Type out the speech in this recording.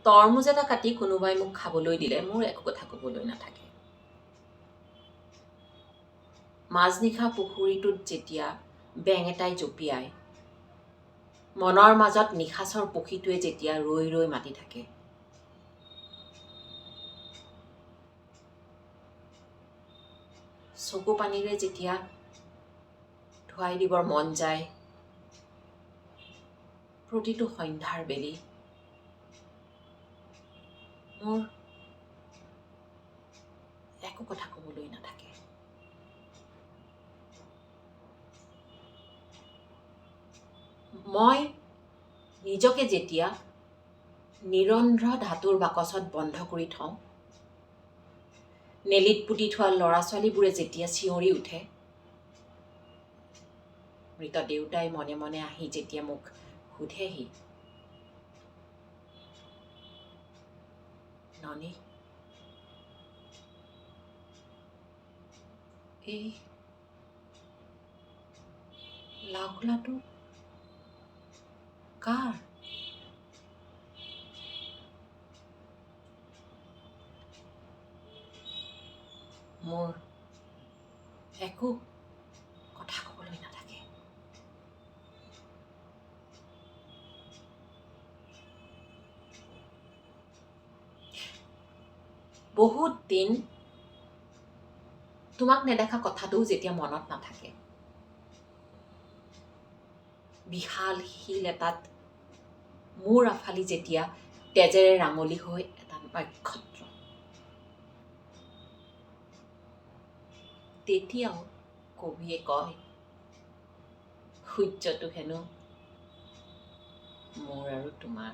তৰমুজ এটা কাটি কোনোবাই মোক খাবলৈ দিলে মোৰ একো কথা ক'বলৈ নাথাকে। মাজনিশা পুখুৰীটোত যেতিয়া বেং এটাই জঁপিয়ায়, মনৰ মাজত নিশাচৰ পক্ষীটোৱে যেতিয়া ৰৈ ৰৈ মাতি থাকে, চকু পানীৰে যেতিয়া ধুৱাই দিবৰ মন যায় প্ৰতিটো সন্ধ্যাৰ বেলি, মোৰ একো কথা ক'বলৈ নাথাকে। মই নিজকে যেতিয়া নিৰন্ধ্ৰ ধাতুৰ বাকচত বন্ধ কৰি থওঁ, নেলিত পুতি থোৱা ল'ৰা ছোৱালীবোৰে যেতিয়া চিঞৰি উঠে, মৃত দেউতাই মনে মনে আহি যেতিয়া মোক সোধেহি, ননী, এই লাওখোলাটো কাৰ? মোৰ একো কথা ক'বলৈ নাথাকে। বহুত দিন তোমাক নেদেখা কথাটোও যেতিয়া মনত নাথাকে, বিশাল শিল এটাত মোৰ আফালি যেতিয়া তেজেৰে ৰাঙলী হৈ এটা নক্ষত্ৰ, তেতিয়াও কবিয়ে কয়, সূৰ্যটো হেনো মোৰ আৰু তোমাৰ।